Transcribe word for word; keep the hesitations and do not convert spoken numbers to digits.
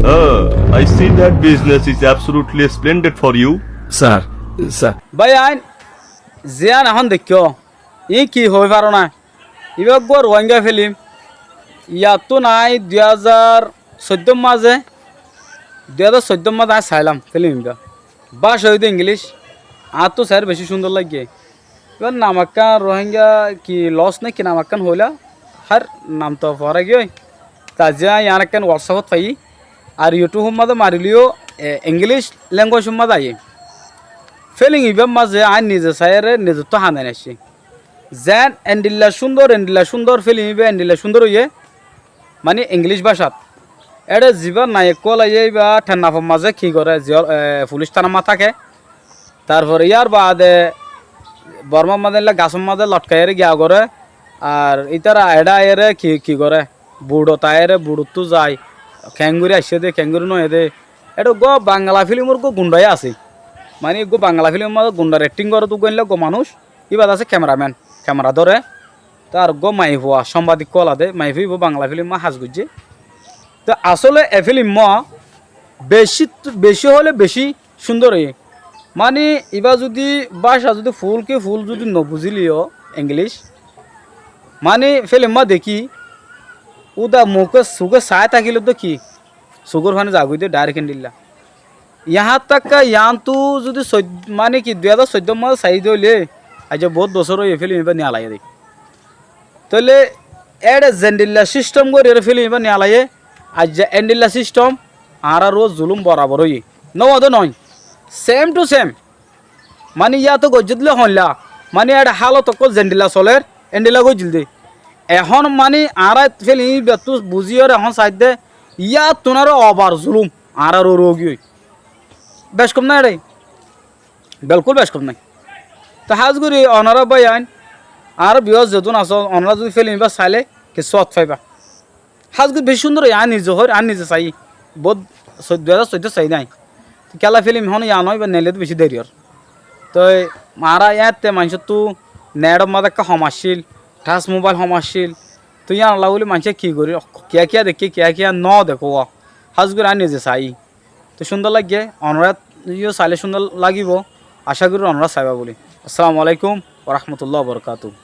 Oh, I see that business is absolutely splendid for you. Sir, sir. Bái ain, ziyán ehón deikkó, iín ki hoói faro na? Ibá eggúa Ruáingga fílim. Yattú nái dui házar soiddór mazé, dui házar soiddór mazé aññí sailám fílim ibá. Báca óilde Ingilíc, añáttu sair bicí cúndor laiggé. Ibár nam ekkán Ruáingga ki Lost né ki nam ekkán hoilá, hár nam toó forá giyói. Taziya yián ekkán WhatsApp ot faiyí, ar YouTube or mazé marilé yó, e, Ingilíc language or mazé aiyé. Fílim ibár mazé aññí nize saiyére nizottú hañdai aiccé. Zeén endilla cúndor, endilla cúndor fílim ibá, endilla cúndor óiye, maní Ingilíc bácat. Éçe zibá naiyek ókkol aiyé ibá thenna for mazé ki goré, ziyól, e, fulíc thánar mazé táke. Tarfore yárbaade Bormár mazé endilla gasór mazé lotkaiyére giya goré. Ar ítara eçé aiyére ki, ki goré, buçot aiyére buçottú zai, keéngorí aiccé dé, keéngorí nóiye dé. Éçe eggúa Bangla fílimor eggúa gundha yó asé. Maní eggúa Bangla fílimor mazé gundhar ekthíng goré dé eggúa endilla eggúa manúic. Íba asé kemeramen, kemera dóre. Tóu ar eggúa maiyafua cómbadik ókkol adé, maiyafua ibá Bangla fílim mazé ham goijjé. Tóu asóle e fílim mazé bicí, bicí hoilé bicí cúndor óiye. Maní ibá zudi báca zudi fuúl ki fuúl zudi nobuzíle yó Ingilíc, maní fílim mazé dekí, úda muké sukói saái tákile dé ki, sukór faní zagói dé dhairek endilla. Yián tákka yiántu zudi soid-, maní ki dui házar soiddór mazé saiyí dé óile, aijja boóut bosór óiye fílim ibá niyalaiyé dé. Tóile éçe zendilla sísthem goríyeré fílim ibá niyalaiyé, aijja endilla sísthem añárar uore zulúm borabor óiye. Nówa dé noó, sem thu sem. Maní yáto goijjé dé hoilla, maní éçe hálot ókkol zendilla solér, endilla goijjíl dé. Ehón maní añára fílim ibáttu buzíyeré ehón saidde, yáttu naró obar zulúm añárar uore óigiyoi. Bec kom nái éçe? Belkúl bec kom nái. Tóu hás gorí onorá bái ain, añára biyós zedún asó, onorá zudi fílim ibá sailé kessú sót faiba. Hás gorí bicí cúndor óiye, aññí nize hoóir, aññí nize saiyí. Boóut soi-, dui házar soiddót saiyí dé aññí. Tóu kiyólla fílim honó yián óiba neelé dé bicí deri ór. Tóu añára yáñtte maincóttu net or mazé ekká hom accíl, thác mobail hom accíl. Tóu yíanolla bóli maincé ki gorí, kiyá kiyá deikké, kiyá kiyá nódekó. Hás gorí aññí nize saiyí. Tóu cúndor laiggé, onorá yó sailé cúndor lagibó. Acá gorí onorá saiba bóli. Assalamu alaikum wa rahmatullahi wa barakatuhu.